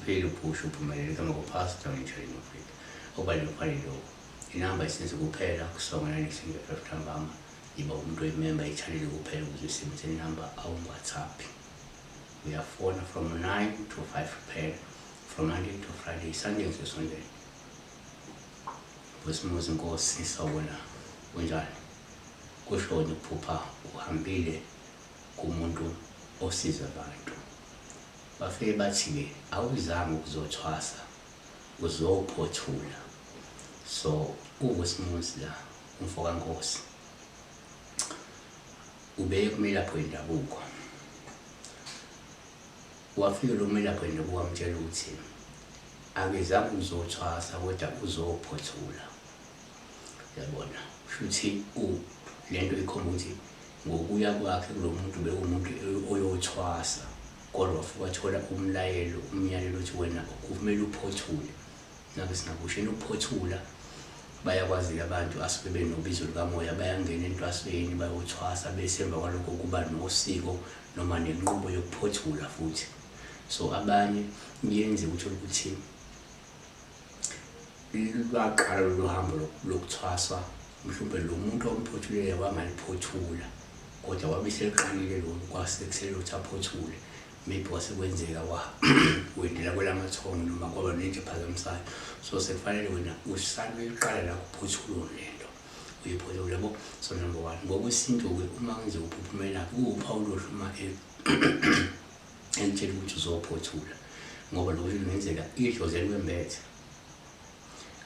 Uphile uphusha uphumelele igama kuPastor Ngitshela Afrika. Okubalulekile lokho. Inamba isenze kuphela kusonga 965 ntambama. Yiba umuntu oyimemba ye-channel kuphela ukuze usebenzise inamba awungu-WhatsApp. Uyafona from 9 to 5 kuphela. From Monday to Friday, Sunday ngisesontweni. Bosimuzi Nkosi sawubona kunjani? Kushoni ukuphupha uhambile kumuntu osiza abantu. Bafike bathi-ke awuzange ukuzothwasa uzophothula. So uVusimuzi la umfo kaNkosi ubeye kumelaphi wendabuko. Wafika lo melaphi wendabuko wamtshela ukuthi akezange ukuzothwasa kodwa uzophothula. Yabona, shuthi lento ikhomba ukuthi ngokuya kwakhe kulo muntu bekuwumuntu oyothwasa kodwa wafika wathola umlayelo umyalelo ukuthi wena kumele uphothule. Ngabe singakusho yini ukuphothula? Bayakwazi-ke abantu asuke benobizo lukamoya bayangena entwasweni bayothwasa bese emva kwalokho kuba nosiko noma nenqubo yokuphothula futhi. So abanye kuyenzeka uthole ukuthi lwaqala lolu hambo lokuthwaswa mhlawumbe lo muntu omphothulile wangaliphothula kodwa wabe seliqalile lolu kwase kusele ukuthi aphothule maybe kwasekwenzeka wendela kwelamathongo noma kwaba nento ephazamisayo. So sekufanele wena usale uyiqala la kuphothulwa lento uyiphothule yabo. So number one, ngokwesintu-ke uma kwenzeka uphupha umelaphi kuwuphawu oluhle uma ekutshela ukuthi uzophothula ngoba lokho kungenzeka idlozi elikwembethe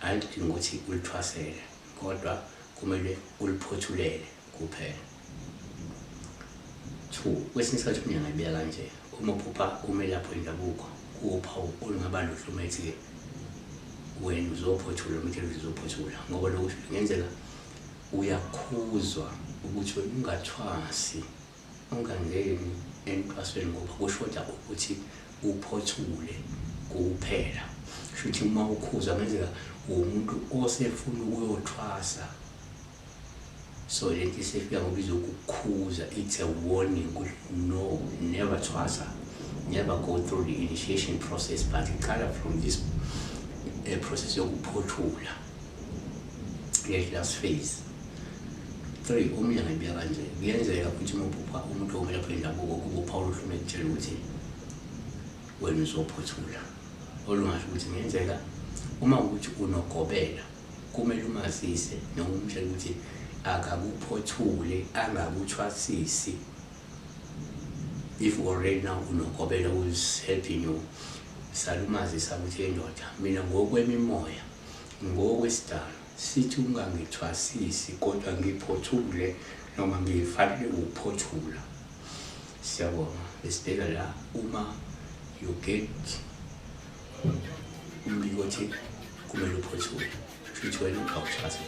alidingi ukuthi ulithwasele kodwa kumele uliphothulele kuphela. Two, kwesinye isikhathi umnyango ngayibeka kanje, uma uphupha umelaphi wendabuko kuwuphawu olungaba luhle uma ethi-ke wena uzophothula noma etshela ukuthi uzophothula ngoba lokho kungenzeka uyakhuzwa ukuthi wena ungathwasi ungangeni entwasweni ngoba kushoda ukuthi uphothule kuphela. Shuthi uma ukhuzwa kungenzeka uwumuntu osefuna ukuyothwasa. So lento isifika ngoba izokukhuza, it's a warning ukuthi no, never thwasa, never go through the initiation process but iqala from this process yokuphothula le last phase. Three, omunye angayibeka kanje, kuyenzeka futhi uma uphupha umuntu omelaphi wendabuko kuba uphawu oluhle uma ekutshela ukuthi wena uzophothula. Olungasho ukuthi kungenzeka uma ukuthi unogobela kumele umazise noma umtshele ukuthi akakuphothule angakuthwasisi. If already now unogobela who is helping you, salumazisa ukuthi indoda mina ngokwemimoya ngokwesidalo sithi ungangithwasisi kodwa ngiphothule noma ngifanele ukuphothula. Siyabonga. Besibheka la uma you get umbiko othi kumele uphothule shuthi wena awuthwasi.